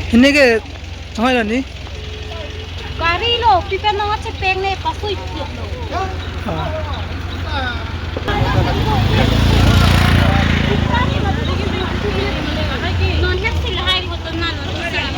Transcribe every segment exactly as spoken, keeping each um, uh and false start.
Hini ke, hoi lo ni? Gari lo, pipen nang chepeng ne, pasui pipe lo. Ah. Non het sila hai ko to na non to sila.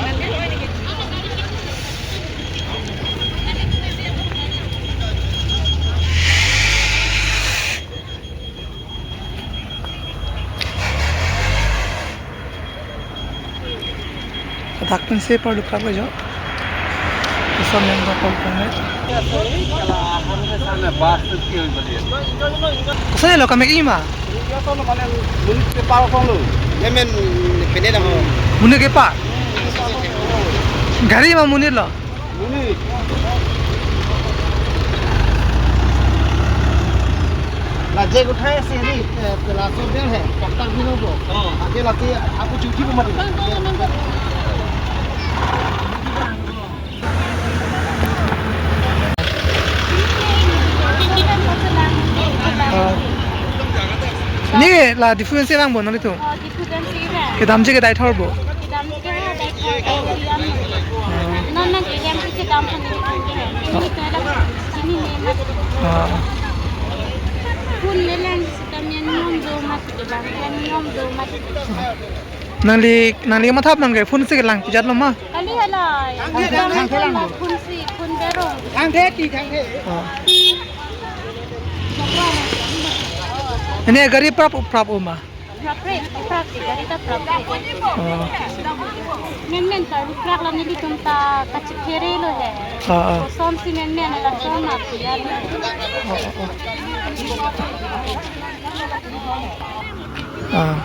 Adak pensi parlu kap jo. Bisa member kau kene. Kosai lo kamek ima. Memen pene dam. Monit ke pa. Gari ma monit lo. Muni. La je uthai si ni, eh, laso bel hai, tractor bhi lo bo. Oh. Ake lati apu chuthi ko mati. Ni la difference lang bo nang itu. Oh, difference ke ba? Kedamji kedai thor bo. Kedamji kedai thor, kedai thor. Non nang kedam ke kedam kan ni kan ke. Ini ke ada sini ni mas. Ah. Phone le lang si kam yan niom do mas, kedam yan niom do mas. Nangli, nangli mathap nang ke phone si kelang pijat lo ma? Kali hala. Thang the, thang the lang. Phone si, phone berong. Thang the, ti thang the. Ah. Ini gari prap, prap oma. Prapre, prapre, gari ta prapre. Oh. Men men ta prap la nelitum ta kachiphere lo he. Ah, ah. Som si men men la som na piya lo. Oh, oh, oh. Ah.